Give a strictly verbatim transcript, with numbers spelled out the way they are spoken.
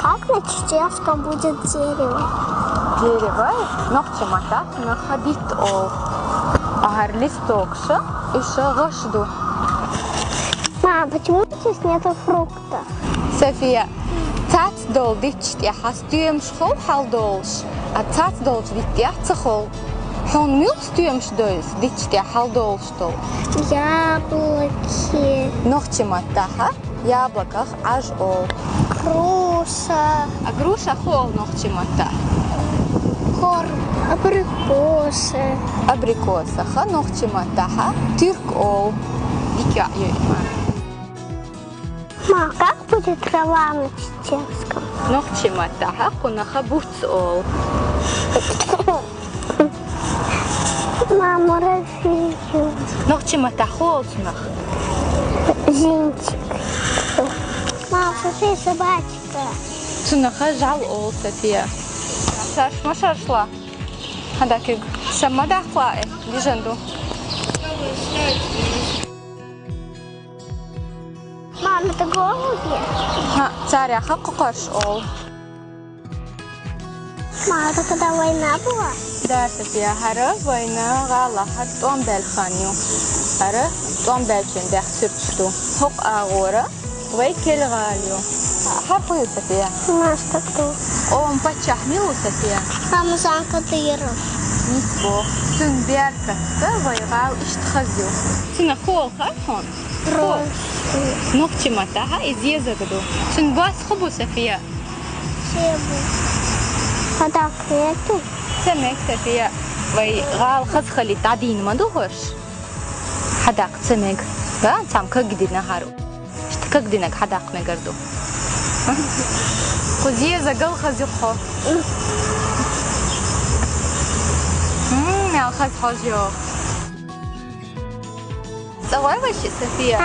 Как на чеченском будет дерево? Дерево нохчийн маттаха цунах битт оал. Ахьар листокаш, уж гӀаш ду. Мам, почему здесь нету фрукта? София, цац долча дитташ тӀехьа стоьмаш хул хьалдолаш, а цац долча дитта тӀехьа ца хул. Хьона муьлха стоьмаш дойла дитташ тӀехьа хьалдолаш дола? Яблоки. Нохчийн маттаха яблоках Ӏаж оал. Груша. А груша хӀу оал нохчийн маттаха? Хор. Абрикоса. Абрикосах нохчийн маттаха туьрк оал. Дика йоӀ ма. Ма, как будет трава на чеченском? Нохчийн маттаха кхунах буц оал. Мама, Россию. Нохчийн маттаха хӀу оал цунах? Зинчик. Мама, слушай, собачка. Цунах жӀал оал, София. Шарш ма шаршла. Хьадаккхиг. Са ма даккхалахь, э, дижан ду. Мама, это голуби? ХӀаъ, царех кхокхараш оал. Мама, это когда война была? Да, София, хӀара война гӀалахьа тӀом баьлча хан ю. ХӀара тӀом баьлча дехьа суьрташ ду. ХӀокху агӀора вай Кел-гӀала ю. ХӀара хӀу ю, София? Наш такой. Къоман паччахь мила ву, София? Рамзан Кадыров. Нийса боху. Цуьнан беркатца вай гӀала иштта хаза ю. Цунах хӀу оал хаьа хьуна? Просто. Нохчийн маттаха иза езаг ду. Цуьнан бос хӀу бу, София? Хьадаккха мега? Ца мега, София. Вай гӀала хаза хилийта дӀадийна ма ду хӀорш. Хьадаккха ца мега. Да, цхьамма кагдина хӀара. Иштта кагдинарг хьадаккха мегар ду. Кхуза езагал хаза ю хьо. М, мел хаза хьожа йогӀу. ЦӀа гӀой вай шиъ, София?